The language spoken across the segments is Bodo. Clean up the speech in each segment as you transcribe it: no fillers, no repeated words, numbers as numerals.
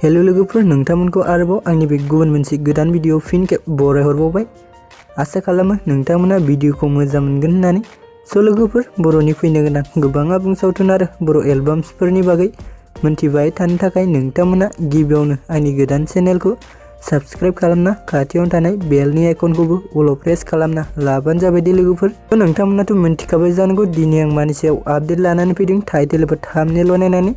हेलो लोगोफोर, नोंथांमोनखौ आरोबाव आंनि बे गुबुन मोनसे गोदान भिडिअ फिन खेब बरायहरबावबाय। आसा खालामो नोंथांमोना भिडिअखौ मोजां मोनगोन होननानै। स' लोगोफोर, बर'नि फैनो गोनां गोबां आबुं सावथुन आरो बर' एलबाम्सफोरनि बागै मोनथिबाय थानो थाखाय नोंथांमोना गिबियावनो आंनि गोदान चेनेलखौ साबस्क्राइब खालामना खाथियावनो थानाय बेलनि आइकनखौबो अल प्रेस खालामना लाबानो जाबाय दे लोगोफोर। नोंथांमोनाथ' मिन्थिखाबाय जानांगौ दिनै आं मानि सायाव आपडेट लानानै फैदों टाइटेल एबा थाम्बनेल बानायनानै।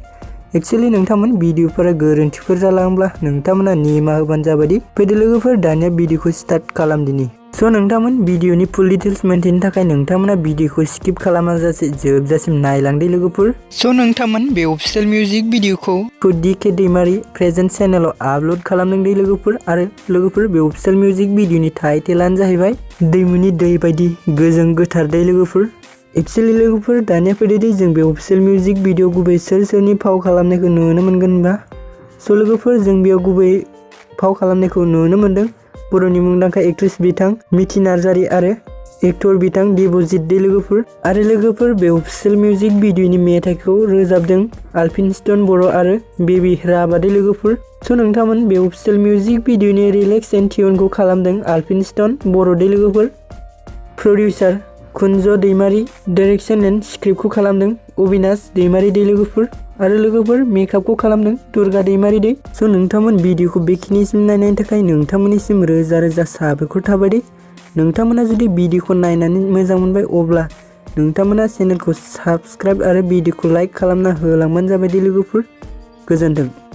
एक्चुअली नोंथांमोन भिडिअफोरा गोरोन्थिफोर जालांब्ला नोंथांमोना निमाहा होबानो जाबाय। फैदो लोगोफोर, दानिया भिडिअखौ स्टार्ट खालामदिनि। स' नोंथांमोन भिडिअनि फुल डिटेल्स मोनथिनो थाखाय नोंथांमोना भिडिअखौ स्किप खालामाजासे जोबजासिम नायलांदो लोगोफोर। स' नोंथांमोन बे अफिशियेल मिउजिक भिडिअखौ DK दैमारी प्रेजेन्ट चेनेलाव आपल'ड खालामदों दे लोगोफोर। आरो लोगोफोर, बे अफिशियेल मिउजिक भिडिअनि टाइटेलानो जाहैबाय दैमुनि दै बायदि गोजों गोथार दै लोगोफोर। एक्चुअली लोगोफोर, दानिया फैदो दे जों बे अफिशियेल मिउजिक भिडिअ गुबै सोरनि फाव खालामनायखौ नुनो मोनगोन होनबा। स' लोगोफोर, जों बेयाव गुबै फाव खालामनायखौ नुनो मोनदों बर'नि मुंदांखा एक्ट्रेस बिथां मिथि नार्जारी आरो एक्टर बिथां देबजित दे लोगोफोर। आरो लोगोफोर, बे अफिशियेल मिउजिक भिडिअनि मेथाइखौ रोजाबदों आलफिनस्टन बर' आरो बेबी राभा दे लोगोफोर। स' नोंथांमोन बे अफिशियेल मिउजिक भिडिअनि रिलेक्स एन्ड टिउनखौ खालामदों आलफिनस्टन बर' दे लोगोफोर। प्रडिउसार कुन्ज दैमारी, डाइरेक्शन एन्ड स्क्रिप्टखौ खालामदों अबिनाश दैमारी दे लोगोफोर। आरो लोगोफोर, मेकआपखौ खालामदों दुर्गा दैमारी दे। स' नोंथांमोन भिडिअखौ बेखिनिसिम नायनायनि थाखाय नोंथांमोननिसिम रोजा रोजा साबायखर थाबाय दे। नोंथांमोना जुदि भिडिअखौ नायनानै मोजां मोनबाय अब्ला नोंथांमोना चेनेलखौ साबस्क्राइब आरो भिडिअखौ लाइक खालामना होलांबानो जाबाय दे लोगोफोर। गोजोन्थों।